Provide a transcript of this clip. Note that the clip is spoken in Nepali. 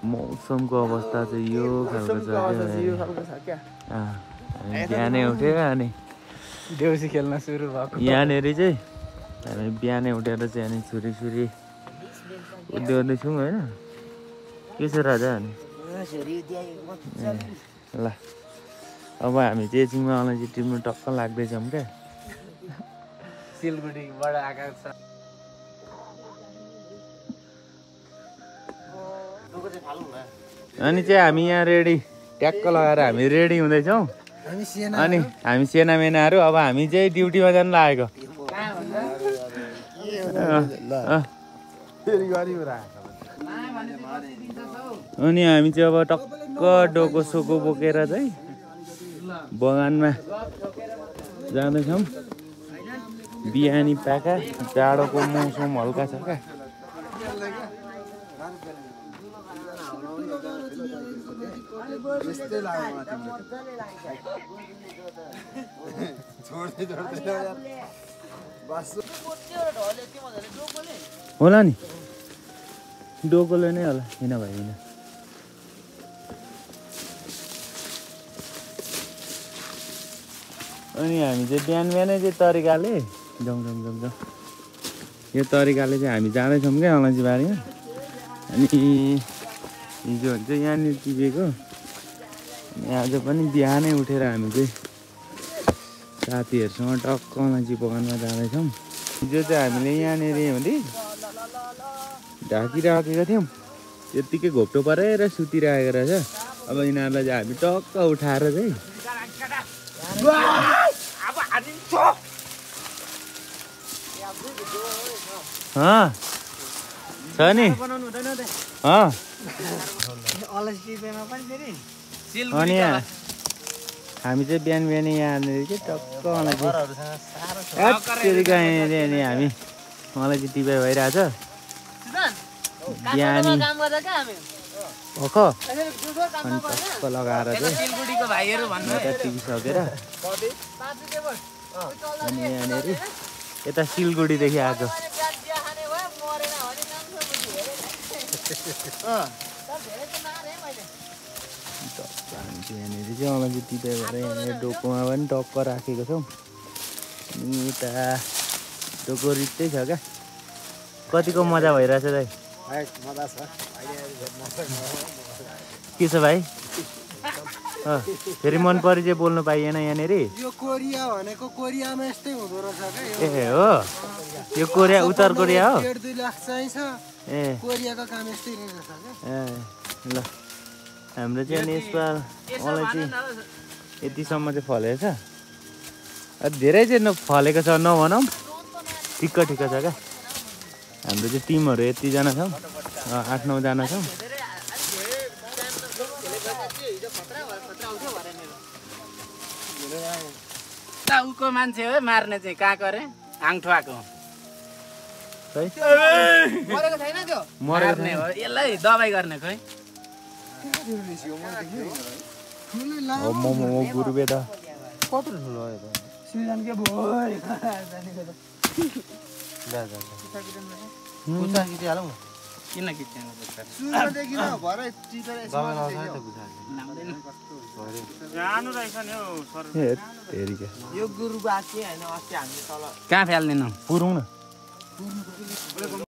मौसमको अवस्था चाहिँ यो खालको छ क्या। बिहानै उठेर अनि देउसी खेल्न सुरु भएको। यहाँनिर चाहिँ हामी बिहानै उठेर चाहिँ अनि छुरी उद्याउँदैछौँ होइन। के छ राजा अनि ल अब हामी चाहिँ एकछिनमा अलैँची टिप्नु टक्क लाग्दैछौँ क्या। सिलगढीबाट आएको छ। अनि चाहिँ हामी यहाँ रेडी ट्याक्क लगाएर हामी रेडी हुँदैछौँ। अनि हामी सेनामेनाहरू अब हामी चाहिँ ड्युटीमा जानु लागेको। अनि हामी चाहिँ अब टक्क डोको सोको बोकेर चाहिँ बगानमा जाँदैछौँ। बिहानी पाका जाडोको मौसम हल्का छ क्या। होला नि डोकोले नै होला किन भएन। अनि हामी चाहिँ बिहानै चाहिँ तरिकाले जाउँ यो तरिकाले चाहिँ हामी जाँदैछौँ क्या अलैँची बारीमा। अनि हिजो चाहिँ यहाँनिर टिपेको। अनि आज पनि बिहानै उठेर हामी चाहिँ साथीहरूसँग टक्क अलैँची बगानमा जाँदैछौँ। हिजो चाहिँ हामीले यहाँनिर हुँदै ढाकिराखेका थियौँ। त्यत्तिकै घोप्टो परेर सुतिरहेको रहेछ। अब यिनीहरूलाई चाहिँ हामी टक्क उठाएर चाहिँ छ नि अनि हामी चाहिँ बिहानै यहाँनिर चाहिँ टक्क अलैँची अनि हामी अलैँची टिपाइ भइरहेछ बिहानी भख अनि टक्क लगाएर चाहिँ टिपिसकेर अनि यहाँनिर यता सिलगढीदेखि आएको। यहाँनिर चाहिँ अलैँची टिपाइ भएर यहाँनिर डोकोमा पनि टक्क राखेको छौँ। अनि यता डोको रित्तै छ क्या। कतिको मजा भइरहेछ दाइ? के छ भाइ? फेरि मन परि चाहिँ बोल्नु पाइएन यहाँनिर। यो कोरिया भनेको कोरियामा यस्तै हुँदो रहेछ क्या। ए हो यो कोरिया उत्तर कोरिया हो। 1.5 लाख चाहिन्छ। ए कोरियाको काम यस्तै रहेछ क्या। ए ल हाम्रो चाहिँ अनि यसपाल अलैँची यतिसम्म चाहिँ फलेको छ। धेरै चाहिँ फलेको छ नभनौँ, ठिक्क छ क्या। हाम्रो चाहिँ टिमहरू यतिजना छौँ, 8-9 जना छौँ। उको मान्छे हो मार्ने चाहिँ कहाँ करे आङठुवाको मरेको छैन त्यो? मार्ने हो यसलाई दबाई गर्ने खोइ। गुरुबे त कत्रो ठुलो हो त? सिजन के भयो? कुचा खिचिहालौँ न। किन खिच्नु सुरुदेखि न भरे टिपेर जानु रहेछ नि हौ सर। यो गुरुबासी हैन अस्ति हामीले तल कहाँ फ्याल्दिनौ पुरौँ न।